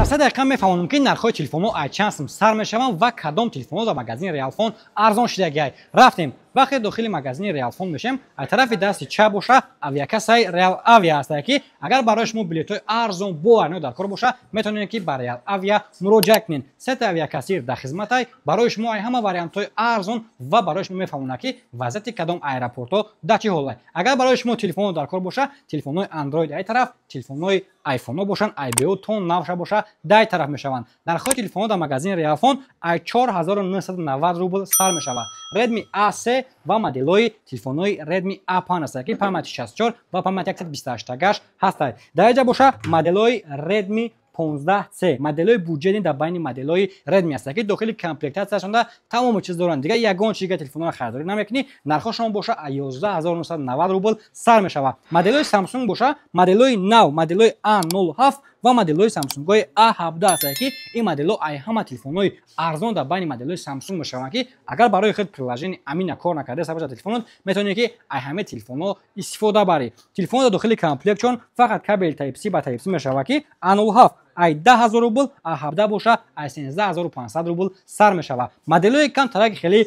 Дар 3 дақиқа мефаҳмонам, ки нархҳои телефонҳо аз чанд сум сар мешаванд ва кадом телефонҳо дар магазини Реалфон арзон шидагиай. Рафтем. Вақте дохили магазини Реалфон мешем, аз тарафи дасти чап боша авиакассаи Реал Авиа ҳастае, ки агар барои шумо билетҳои арзон бо айно дар кор боша, метавонед, ки ба Реал Авиа муроҷиат кунед. Сета авиакассир дар хизматай барои шумо ай ҳама вариантҳои арзон ва барои шумо мефаҳмонад, ки вазъияти кадом аэропортҳо дар чӣ ҳолай. Агар барои шумо телефонҳо дар кор боша, телефонҳои Андроид ай тараф, телефонҳои Айфонҳо бошанд, айбо то навша боша, дай тараф мешаванд. Нархҳои телефонҳо дар магазини Реалфон ай 4990 рубл сар мешавад. Redmi A3 ва моделҳои телефонҳои Redmi A5 аст, ки памяти 64 ва памяти 128 гаш ҳастанд. Дар инҷа боша моделҳои Redmi 15C, моделҳои бюджетный дар байни моделҳои Redmi аст, ки дохили комплектатсияшонда тамоми чиз доранд. Дигар ягон чиз телефонҳоро харидорӣ намекунӣ. Нархҳошон боша аз 11 990 рубл сар мешавад. Моделҳои Samsung боша, моделҳои нав, моделҳои A07 ва моделҳои Samsung-ҳои A17 аст, ки ин моделҳо ай ҳама телефонҳои арзон дар байни моделҳои Samsung мешаванд, ки агар барои худ приложение Амина кор накарда бошад телефонот, метавонед, ки ай ҳамаи телефонҳо истифода барӣ. Телефон дар дохили комплектшон фақат кабел Type-C ба Type-C мешавад, ки A07 ай 10 000 рубл, A17 боша ай 13 500 рубл сар мешавад. Моделҳои камтараки хеле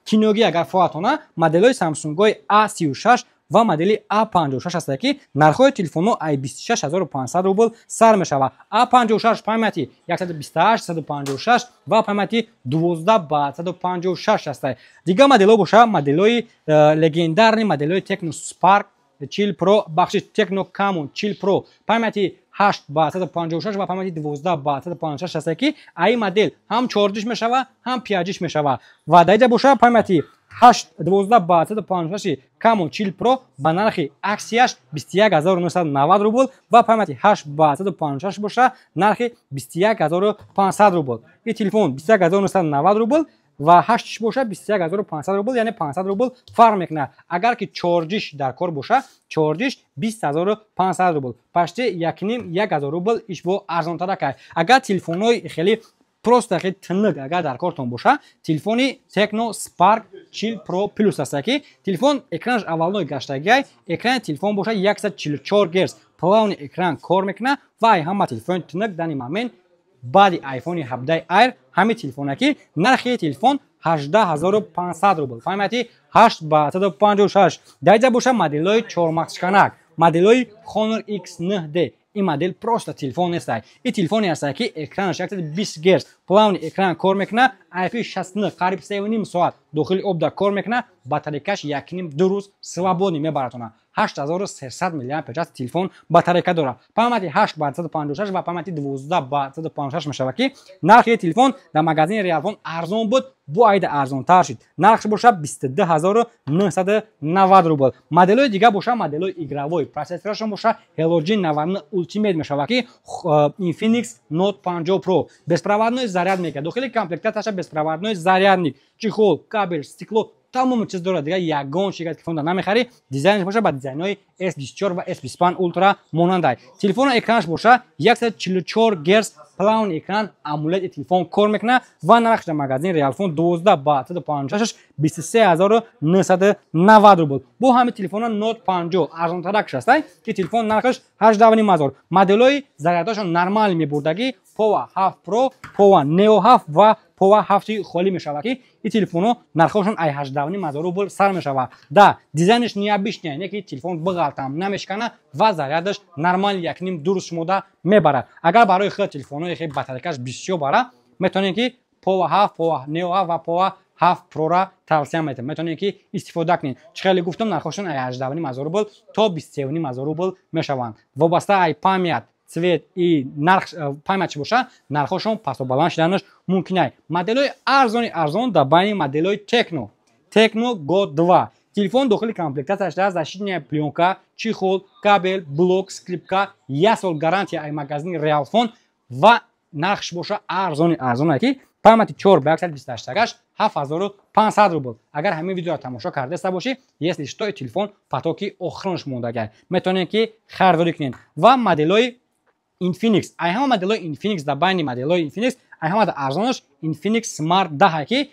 киногӣ агар фоатона, моделҳои Samsung-ҳои A36 ва модели A56 аст, ки нархҳои телефонҳо ай 26 500 рубл сар мешавад. A56 памяти 128, 156 ва памяти 12 ба 156 аст. Дигар моделҳо боша, моделҳои легендарный моделҳои Tecno Spark 40 Pro, бахши Tecno Camon 40 Pro, памяти 8 ба 156 ва памяти 12 ба 156 аст, ки ай модел ҳам 4G мешава, ҳам 5G мешава. Ва дар инҷа боша памяти 8, 12 ба 156 Camon 40 Pro ба нархи аксияш 21 990 рубл ва памяти 8 ба 156 боша нархи 21 500 рубл. Ин телефон 21 990 рубл ва 8 боша 21 500 рубл, яъне 500 рубл фарқ мекунад. Агар ки 4G дар кор боша, 4G 20 500 рубл, почти якним 1000 рубл ишбо арзонтарак. Агар телефонҳои хеле просто хеле тинник агар дар кортон боша, телефони Tecno Spark 40 Pro Plus аст, ки телефон экранаш аввалной гаштагиай. Экрани телефон боша 144 герц, плавный экран кор мекунад ва ай ҳама телефони тинник данный момент баъди iPhone 17 Air ҳамин телефона, ки нархи телефон 18 500 рубл, памяти 8 ба 156. Дар инҷа боша моделҳои чормағзшиканак, моделҳои Honor X9D. Ин модел просто телефон нест, ин телефоне аст, ки экранаш 120 герц, плавный экран кор мекунад, IP69, қариб 3,5 соат дохили обда кор мекунад, батарейкаш 1,5-2 рӯз свободный мебаратона. 8300 миллиампер телефон батарейка дорад. Памяти 8 ба 156 ва памяти 12 ба 156 мешавад, ки нархи телефон дар магазини Реалфон арзон буд, бу айда арзонтар шуд. Нархш боша 22 990 рубл. Моделҳои дигар боша, моделҳои игровой, процессорашон боша Helio G99 Ultimate мешавад, ки Infinix Note 50 Pro беспроводной заряд мекунад. Дохили комплектатсияша беспроводной зарядник, чехол, кабель, стекло, тамоми чиз дорад. Дигар ягон чиз телефонда намехарӣ. Дизайнаш боша ба дизайнҳои S24 ва S25 Ultra монандай. Телефоно экранаш боша 144 герц, плавный экран, AMOLED телефон кор мекунад ва нархш дар магазини Реалфон 12 ба 156 23 990 рубл. Бо ҳамин телефона Note 50 арзонтаракш аст, ки телефон нархаш 18 500. Моделҳои зарядҳошон нормал мебурдагӣ Pova 7 Pro, Pova Neo 7 ва Pova 7 холӣ мешавад, ки ин телефонҳо нархҳошон ай 18 500 рубл сар мешавад. Да, дизайнаш необычный, не ки телефон биғалтам намешкана ва зарядаш нормал 1,5-2 рӯз шумода мебарад. Агар барои худ телефонҳои хеле батарейкаш бисёр бара, метавонед, ки Pova 7, Pova Neo 7 ва Pova 7 Pro-ра тавсия метавонед, метавонед, ки истифода кунед. Чӣ хеле гуфтам, нархҳошон ай 18 500 рубл то 23 500 рубл мешаванд, вобаста ай память, цвет и нарх память чӣ боша, нархҳошон пасту баланд шуданаш мумкин ай. Моделҳои арзони арзон дар байни моделҳои Tecno, Tecno Go 2. Телефон дохили комплектатсияш дар защитная плёнка, чехол, кабель, блок, скрепка, як сол гарантия ай магазини Реалфон ва нархш боша арзони арзоне, ки памяти 4 ба 128 7500 рубл. Агар ҳамин видеоро тамошо кардаста бошӣ, если что, телефон потоки охиронш мондагай, метавонед, ки харидорӣ кунед. Ва моделҳои Infinix, ай ҳама моделҳои Infinix, дар байни моделҳои Infinix ай ҳамада арзонаш Infinix Smart 10, ки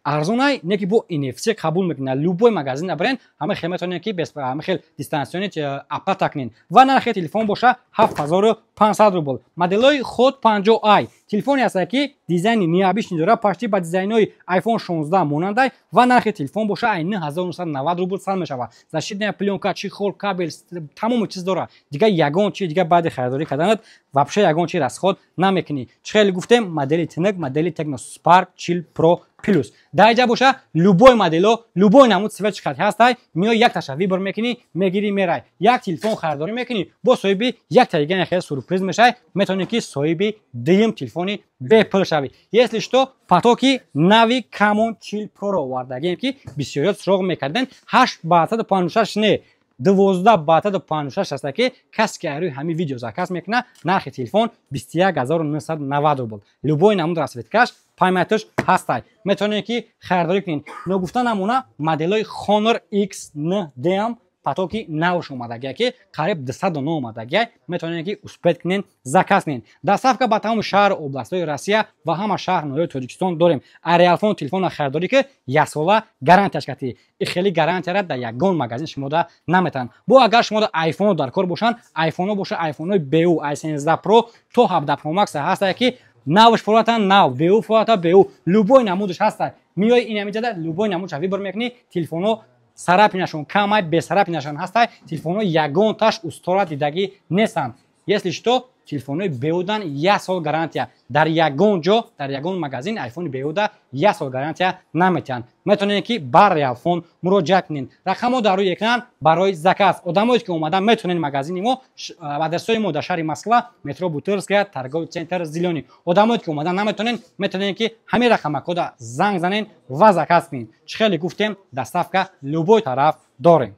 Арзонай не ки бо NFC қабул мекунад. Любой магазин набарен, ҳама хел метавонед, ки ҳама хел дистанционный оплата кунед. Ва нархи телефон боша 7500 рубл. Моделҳои Hot 50 i телефоне ҳаста, ки дизайни необычный дора, почти ба дизайнҳои iPhone 16 монандай. Ва нархи телефон боша ай 9990 рубл сар мешавад. Защитная плёнка, чехол, кабель, тамоми чиз дора. Дига ягон чи, дига баъди харидорӣ карданат вообще ягон чи расход намекунӣ. Чӣ хеле гуфтем, модели тинак, модели Tecno Spark 40 Pro Plus. Дар инҷа боша любой модело, любой намуд цвет чӣ ҳастай, миёй, якташа выбор мекунӣ, мегирӣ, мерай. Як телефон харидорӣ мекунӣ, бо соҳиби якта дига хеле сюрприз мешавӣ, метавонӣ, ки соҳиби дуюм телефони бепул шавӣ. Если что, потоки нави Camon 40 Pro овардагем, ки бисёриёт суроғ мекарден. 8 ба 156 не, 12 ба 156 аста, ки касе ки рӯи ҳамин видео заказ мекунад, нархи телефон 21 990 рубл. Любой намуд расцветкаш, памяташ ҳастай, метавонед, ки харидорӣ кунед. Ногуфта намона, моделҳои Honor X9D потоки навш омадагия, ки қариб 200 дона омадагия, метавонед, ки успеть кунед, заказ кунед. Доставка ба тамоми шаҳру областҳои Россия ва ҳама шаҳр ноҳияи Тоҷикистон дорем. А Реалфон телефонро харидорӣ ки, яксола гарантияш кати. И хеле гарантияра дар ягон магазин шумода наметавонанд. Бо агар шумода айфоно дар кор бошанд, айфоно боша, айфонҳои бу i17 Pro то 17 Pro Max ҳастае, ки навш фурата нав, бу фурата бу, любой намудаш ҳаста. Миёи, инамиҷада любой намудша выбор мекунӣ. Телефонҳо царапинашон камай, бе царапинашон ҳастай. Телефонҳо ягонташ устора дидагӣ нестанд. Если что, телефонҳои беудан як сол гарантия. Дар ягон ҷо, дар ягон магазин айфони беуда як сол гарантия наметиҳанд. Метавонед, ки ба Реалфон муроҷиат кунед. Рақамҳо дар рӯи экран барои заказ. Одамое ки омада метавонед, магазини мо, адресҳои мо дар шаҳри Москва, метро Бутырская, торговый центр «Зелёный». Одамое ки омада наметавонед, метавонед, ки ҳамин рақамакода занг занед ва заказ кунед. Чӣ хеле гуфтем, доставка любой тараф дорем.